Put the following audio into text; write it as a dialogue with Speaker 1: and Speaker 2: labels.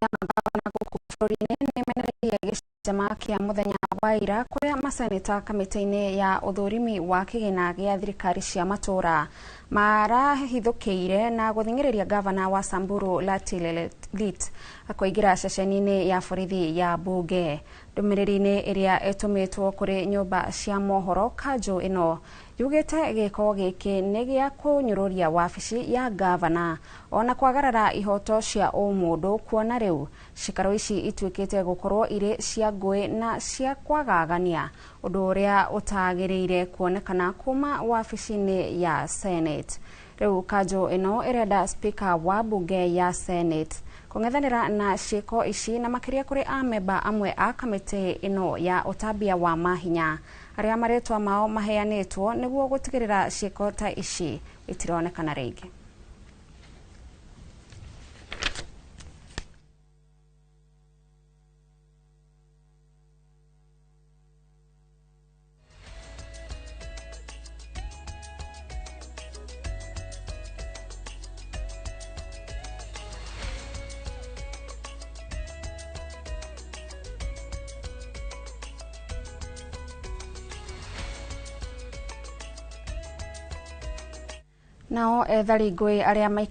Speaker 1: Ya magavana gũkũ bũrũri-inĩ nĩ menereirie gĩcanjama kĩa mũthenya wa ira kũrĩa maseneta kamĩtĩ-inĩ ya ũthũrimi wa kĩgĩna gĩa thirikari cia matũra marahithũkĩire na gũthing'ĩrĩria gavana wa Samburu Lati Lelit kũingĩra ceceni-inĩ ya borithi ya mbunge. Ndũmĩrĩri-inĩ ĩrĩa ĩtũmĩtwo kũrĩ nyũmba cia mohoro, kanjũ ĩno yugĩte gĩko gĩkĩ nĩ gĩa kũnyũrũria wabici ya gavana ona kwagarara ihoto cia ũmũndũ, kuona rĩu cikaro ici ituĩkĩte gũkorwo irĩ cia ngũĩ na cia kwagagania, ũndũ ũrĩa ũtagĩrĩire kuonekana kuma wabici-inĩ ya Senate. Rĩu kanjũ ĩno ĩrenda speaker wa mbunge ya Senate kũng'ethanĩra na ciĩko ici, na makĩria kũrĩ amemba amwe a kamĩtĩ ĩno ya ũtambia wa mahinya arĩa marĩtwa mao maheanĩtwo, nĩguo gũtigĩrĩra ciĩko ta ici itironekana rĩngĩ. Nao ethari ngũĩ arĩa maikaraga